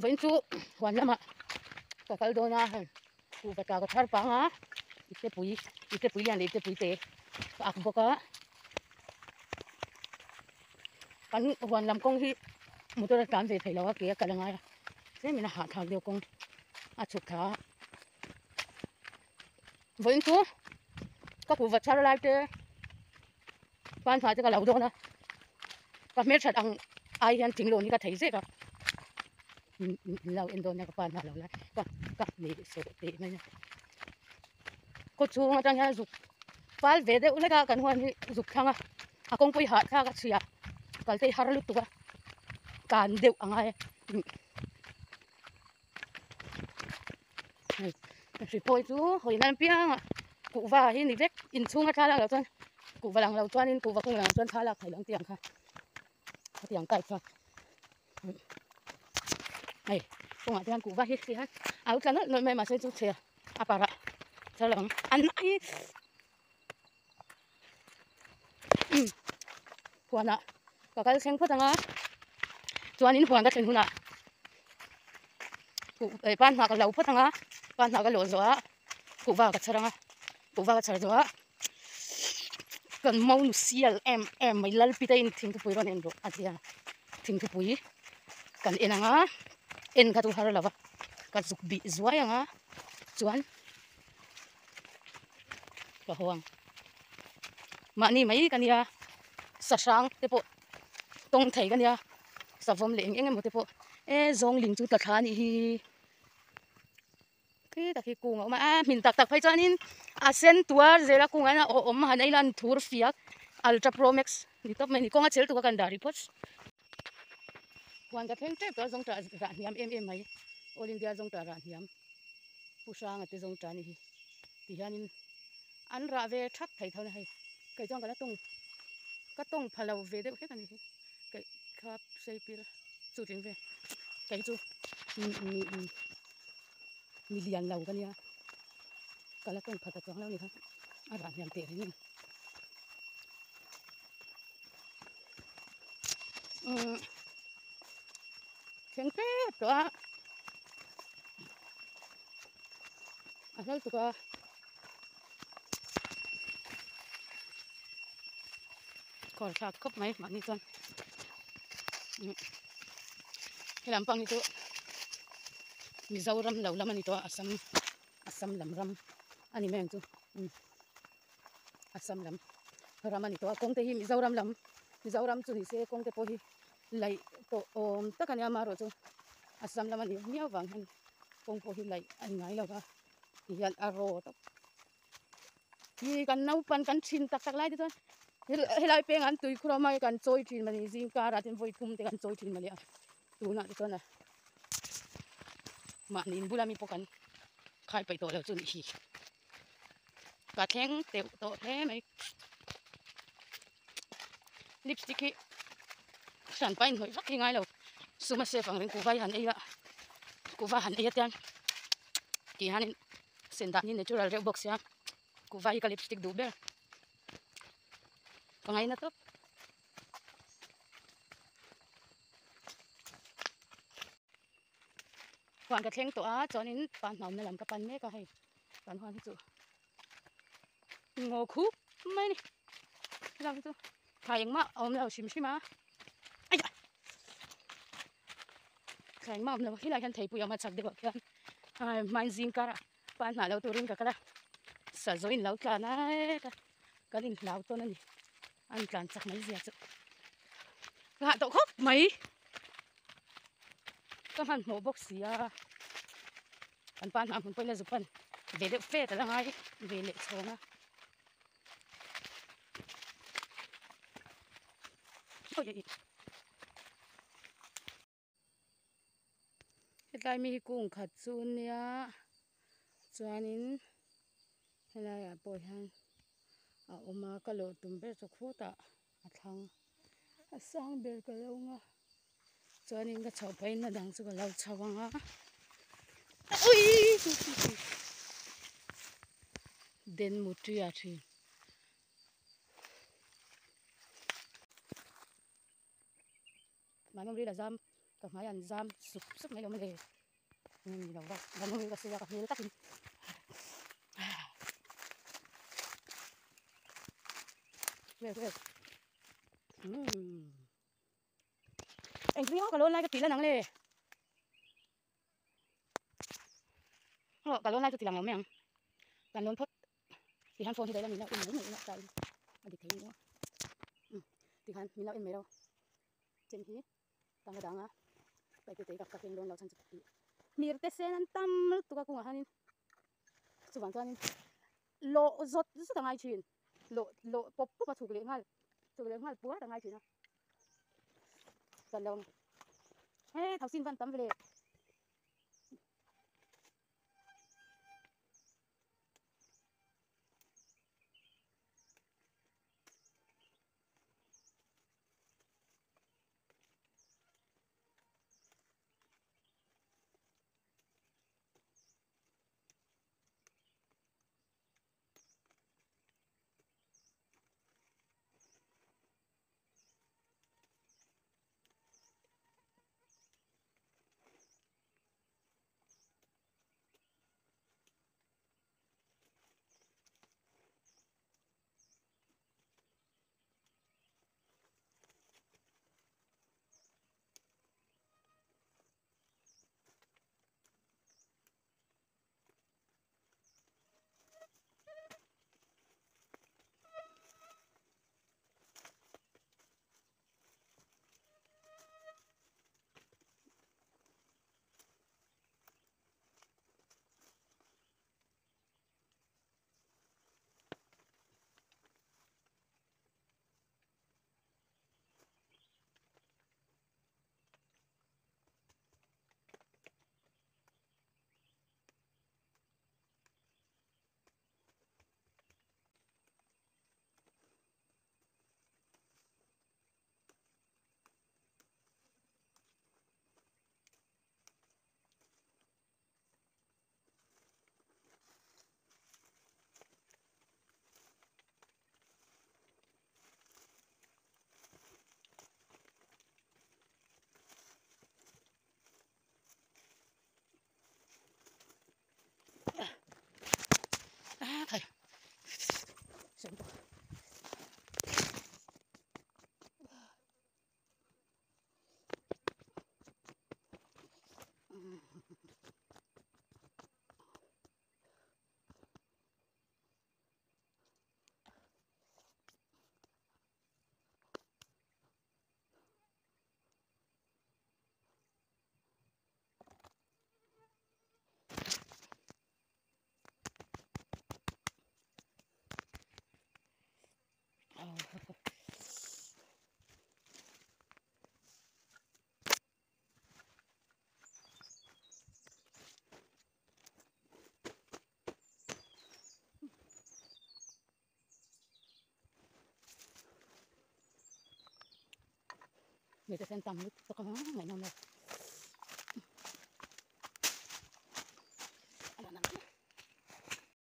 Vawiin chu huan lamah ka kal dawn a hei kuhva tla ka thar pang a iptepui iptepui lian leh iptepui te ka ak bawk a kan huan lam kawng hi motor a tlan ve thei lo a ke a kal a ngai a tlemin a hahthlak deuh kawng a chhuk thla a vawiin chu ka kuhva thar lai te pan hmai te ka lo dawn a ka hmelthat ang ai hian thing lawn hi ka thei zek a min lo en dawn nia ka pan hma lo lai ka ka hmeh sawh teh mai a khaw chhung atang hian zuk fal ve deuh hlek a kan huan hi zuk thlang a a kawngpui hahthlak a chhia kal te hi har lutuk a tlan deuh a ngai a hei hri pawh chu hawi nan piang a kuhva hi ni vek inchhung a thla lak loh chuan kuhva lang lo chuanin kuhva kung lang chuan thla lak theih loh ang tih ang kha hetiang type kha hei kawngah te hian kuhva hi ti hian a lo tla nawlh nawlh mai a mahse chu chhe a parah char lo ang an hi huanah ka kal thleng phawt ang a chuanin huan ka thlen hunah eh pan hnah ka lo phawt ang a pan hnah ka lawh zawh a kuhva ka chhar ang a kuhva ka chhar zawh a kan monu sial em em mai lalpita in thingthupui rawn en rawh a ti a thingthupui kan en ang a en kha chu har lo va ka zuk bih zuai ang a chuan. Ka haw ang mahni mai ka nia sahrang te pawh tawng thei ka nia savawm leh eng eng emaw te pawh e zawng ling chu tla thla a nih hi khi tak hi kung a awm a a hmin tak tak phei chuanin a sen tuar zel a kungah hian a awm han ei lan thur fiak ultra pro max ni tawp mai a ni kawng a chel tuk a kan dah rih phawt huan ka thleng tep tawh a zawng tah rah hniam em em mai all india zawng tah rah hniam. Pu Hranga te zawng tan hi ti hianin an rah ve thak thei tho na hei kei chuan ka la tawng ka tawng pha lo ve deuh hlek a ni hi kei kha sei pir chu tling ve kei chu mi mi lian lo ka nia ka la tawng pha ta chuang lo a ni kha a rah hniam teh reng a ni umm thleng tep tawh a. A hlal tuk a kawr thlak khawp mai mahni chuan he lampang hi chu Mizoram lo lam a ni tawh a Assam Assam lam ram a ni mai ang chu Assam lam ram a ni tawh a kawng te hi Mizoram lam Mizoram chu ni se kawng te pawh hi laih tawh awm tak a nia amaherawhchu Assam lam a nih miau vang hian kawng pawh hi laih a ni ngai lo va ti hian a raw tawp hi kan naupan kan thin tak tak lai te chuan helai pengah an tui khur a awm a kan chawi thin mani zing karah te vawi thum te kan chawi thin mani a tunah te chuan a mahni in bula mi pawh kan khai peih tawh lo chu nih hi ka thleng teuh tawh hle mai lipstick hi hran pahin hnawih vak hi ngai lo suma safe ang reng kuhva hi han ei a kuhva han ei atiang tih hianin sen dan hi natural reuh bawk sia kuhva hi ka lipstick duh ber ka ngaina tawp. Huan ka thleng tawh a chuanin pa hnawmna lam ka pan mek a hei kan huan hi chu ngaw khup mai a ni helai hi chu thlai engmah a awm lo hrim hrim a aia thlai engmah a awm lo helai hian theipui a awm a chak deuh ah khian ai hmain zing karah pa hnah lo turin ka kal a sazaw in lo tlan a kan inhlau tawn a ni a intlan chak mai zia chu ka hah tawh khawp mai. Ka hmanhmawh bawk si a, kan pa hnah hmun pawhin a zuk pan ve deuh fe ta la ngai ve leh chhawng a. Hetlai mi hi kung khat chu nia chuanin helaiah pawh hian a awm a ka lawh tum ber chu khutah a thlang a sang ber ka lo nga chuanin ka chhoh phei na dang chu ka lo chho ang a den mutria thin. Mahni ril a zam. Ka hmai an zam sup sup mai lo maw le. Ni lo va, ka nui ka sawi a ka hmel takin. Vel vel. Umm. Engtin nge ka lawn lai ka tih lan ang le. Aw ka lawn lai chu ti lang lo mai ang. Kan lawn phawt. Tikhan phone hi daih la min lo en mai mai ila ta in a dik thei emaw. Umm tikhan min lo en mai lo. Chen hi tanga danga paite te ka keng dawn lo chhan chu tih hmir te sen an tam lutuk a kungah hianin chuvang chuanin lawh zawt zawt a ngai thin lawh lawh pawp pawp a chhuk leh nghal chhuk leh nghal puar a ngai thin a chuan lo he thausin van tam ve. Mite sen tam lutuk a ngaihnawm lo.